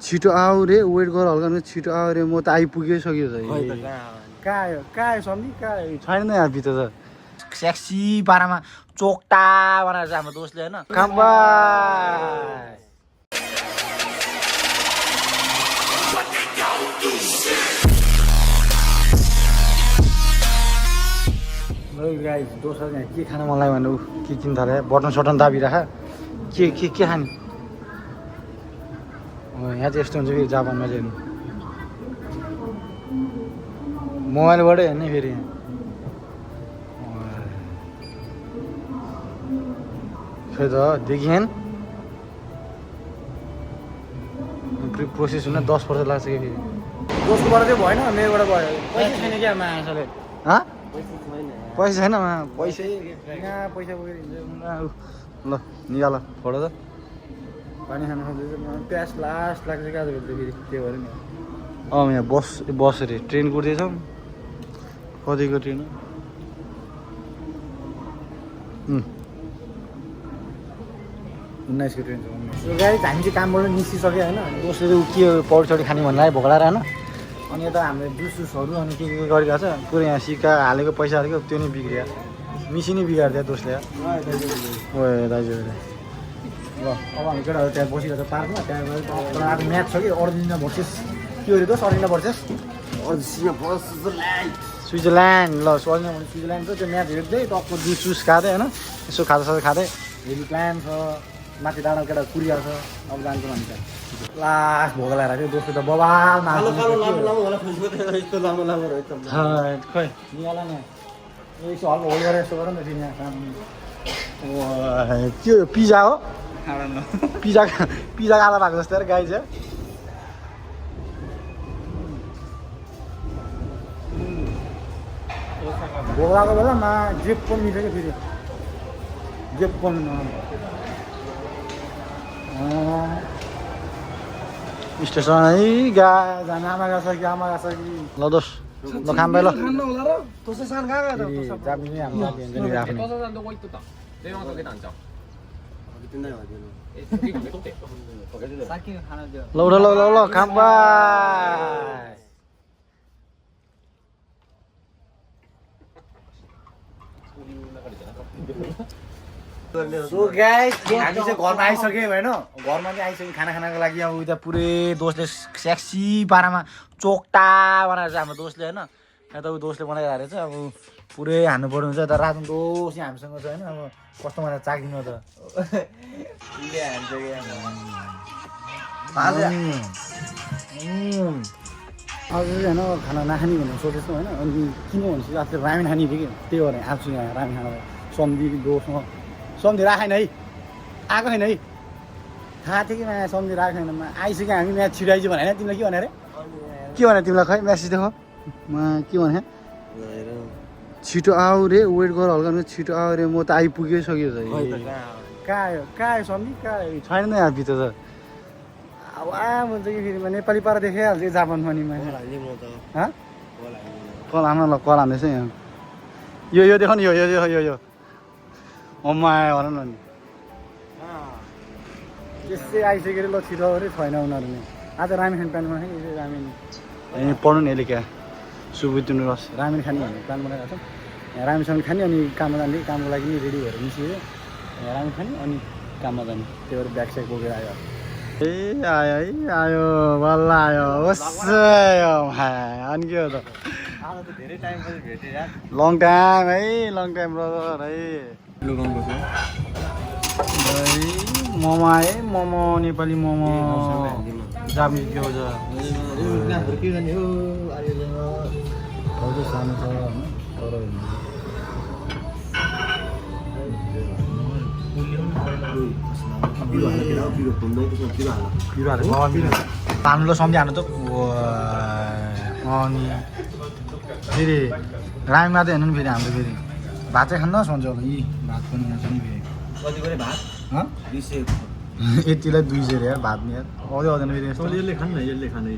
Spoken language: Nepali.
छिटो आऊ रे वेट गर हल्का छिटो आऊ रे म त आइपुगिसक्यो त कहाँ आयो सम्झी कहाँ आयो छैन न यहाँ भित्र त सेक्सी पारामा चोक्टा बनाएर चाहिँ हाम्रो दोस्तले होइन खाम्बा गाइस दोस्रो यहाँ के खान मन लाग्यो भने ऊ के किन थाल्यो बटन सटन दाबिराख के खाने यहाँ चाहिँ यस्तो हुन्छ कि जापानमा चाहिँ मोबाइलबाटै हेर्ने फेरि यहाँ खै त देखिएन प्रोसेस हुन 10 वर्ष लाग्छ कि फेरि दोस्रोबाट चाहिँ भएन मेरोबाट भयो पैसा छैन क्या मासले पैसा छैन पैसा यहाँ पैसा बोकेर हिँड्छ ल निकाल फोटो त पानी खानु सक्दैछ प्यास लास्ट लाग्छ क्या आज फेरि त्यो भएर नि यहाँ बस अरे ट्रेन कुर्दैछौँ कतिको ट्रेन 19 को ट्रेन छ गाडी हामी चाहिँ कामबाट निस्किसक्यो होइन दोस्रो के पौडी सौडी खाने भन्दा भोगलाएर होइन अनि यता हाम्रो जुसुसहरू अनि के गरिरहेको छ पुरै यहाँ सिक्का हालेको पैसा हालेको त्यो नै बिग्रियो मिसिनै बिगारिदियो दोस्ले ओ दाजु ल अब हामी केटाहरू त्यहाँ बसिरहेको छ पार्कमा त्यहाँ आज म्याच छ कि अर्जेन्टिना भर्सेस के अरे दोस् अर्जेन्टिना भर्सेस स्विजरल्यान्ड ल स्विजरल्यान्ड छ त्यो म्याच हेर्दै टक्क जुस खाँदै होइन यसो खाँदा खाँदै हेभी प्लान छ माथि डाँडा केटा कुरिरहेको छ अब जान्छ भन्छ लास्ट भोग लगाएर थियो दोस्रो त बबाल खै निकाल न यसो हल्का होल्ड गरेर यस्तो गर न फेरि यहाँ त्यो पिज्जा हो पिज्जा आधा भएको जस्तो अरे गाई चाहिँ भोग लगाएको बेलामा जेप पनि मिल्छ क्या फेरि जेप पनि स्टेसन है जाने आमा गएको छ कि ल दोस् ल खाम भाइ ल ल खाम भाइ सो गाइस हामी चाहिँ घरमा आइसक्यौँ होइन घरमा चाहिँ आइसक्यौँ खाना खानको लागि अब उता पुरै दोस्तले सेक्सी पारामा चोक्टा बनाएर चाहिँ हाम्रो दोस्तले होइन यहाँ त ऊ दोस्तले बनाइरहेको रहेछ अब पुरै हान्नु पर्ने हुन्छ यता रातमा दोष यहाँ हामीसँग छ होइन अब कस्तो मलाई चाखिदिनु त अब होइन खाना नखाने भनेर सोचेको होइन अनि किन भनेपछि आज रामेन खाने थियो कि त्यही भएर आएको छु यहाँ रामेन खाना सम्झी दोषमा सम्झी राखेन है आएको छैन है थाहा थियो कि म्याच सम्झी राखेन आइसक्यो हामी म्याच छिराइज भने होइन तिमीलाई के भने अरे के भने तिमीलाई खै म्यासेज देख के भने छिटो आऊ रे वेट गर हल्का छिटो आऊ रे म त आइपुगिसक्यो त कहाँ आयो सम्झी कहाँ आयो छैन न यहाँ भित्र त अब हुन्छ कि फेरि नेपाली पारा देखाइहाल्छ जापानमा नि कल हाल्न ल कल हान्दैछ यहाँ यो देख नि यो अम्मा आयो भन न नि त्यसै आइसकेर ल छिटो अरे छैन उनीहरू नि आज रामेन खाने प्लान बनाएको रामेन ए पढ्नु नि यसले क्या सुबुद्धुनु रस रामेन खाने भन्ने प्लान बनाएको छ यहाँ रामेनसँग खाने अनि काममा जाने कामको लागि नि रेडी भएर निस्कियो यहाँ रामेन खाने अनि काममा जाने त्यही भएर ब्याग स्याग बोकेर आयो ए आयो है आयो बल्ल आयो होस् अनि के हो त आज त धेरै टाइमपछि भेटेँ यार लङ टाइम ब्रदर है मोमो है मोमो नेपाली मोमो जापानिज के हुन्छ सानो छ पानीलो सम्झी हाल्नु त अनि फेरि रामेन मात्रै हेर्नु नि फेरि हाम्रो फेरि भात चाहिँ खान्न सन्चो होला यी भात पनि खान्छ नि फेरि यतिलाई 200 यार भात नि यार आउँदै आउँदैन फेरि यसले खान्न यसले खाने